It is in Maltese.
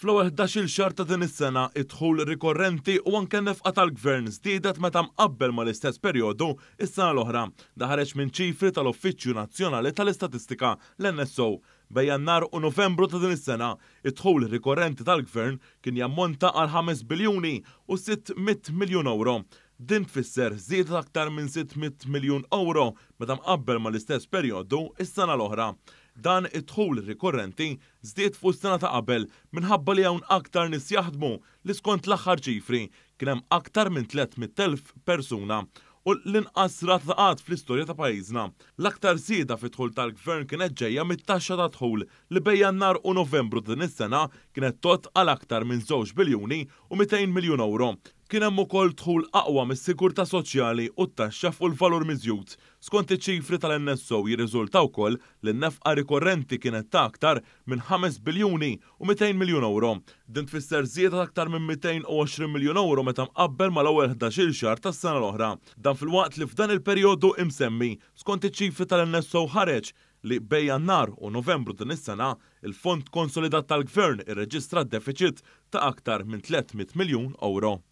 Fl-ewwel 11-il xahar ta' din is-sena, id-dħul rikorrenti u anke n-nefqa tal-Gvern żdiedet meta mqabbel mal-istess perjodu s-sena l-oħra. Dan ħareġ minn ċifri tal-Uffiċċju Nazzjonali tal-Istatistika, l-NSO. Bejn Jannar u Novembru ta' din is-sena, id-dħul rikorrenti tal-Gvern kien jammonta għal 5 biljuni u 600 miljun ewro. Din tfisser żieda ta' aktar minn 600 miljun ewro meta mqabbel mal-istess perjodu s-sena l-oħra. Dan id-dħul rikorrenti żdied fuq is-sena ta' qabel minħabba li hawn aktar nies jaħdmu li skont l-aħħar ċifri kien hemm aktar minn 300,000 persuna u l-inqas rata ta' qgħad fl-istorja ta' pajjiżna. L-aktar żieda fid-dħul tal-Gvern kienet ġejja mit-taxxa tad-dħul li bejn Jannar u Novembru ta' din is-sena kienet tgħodd għal aktar minn żewġ biljuni u 200 miljun ewro. Kien hemm ukoll dħul aqwa mis-sigurtà soċjali u t-taxxa fuq il-valur miżjud. Skont iċ-ċifri tal-NSO jirriżulta wkoll li n-nefqa rikorrenti kienet ta' aktar minn 5 biljuni u 200 miljun ewro. Din tfisser żieda ta' aktar minn 220 miljun ewro meta mqabbel mal-ewwel 11-il xahar tas-sena l-oħra. Dan filwaqt li f'dan il-perjodu imsemmi, skont iċ-ċifri tal-NSO ħareġ li bejn Jannar u Novembru din is-sena, il-fond konsolidat tal-Gvern irreġistra defiċit ta' aktar minn 300 miljun ewro.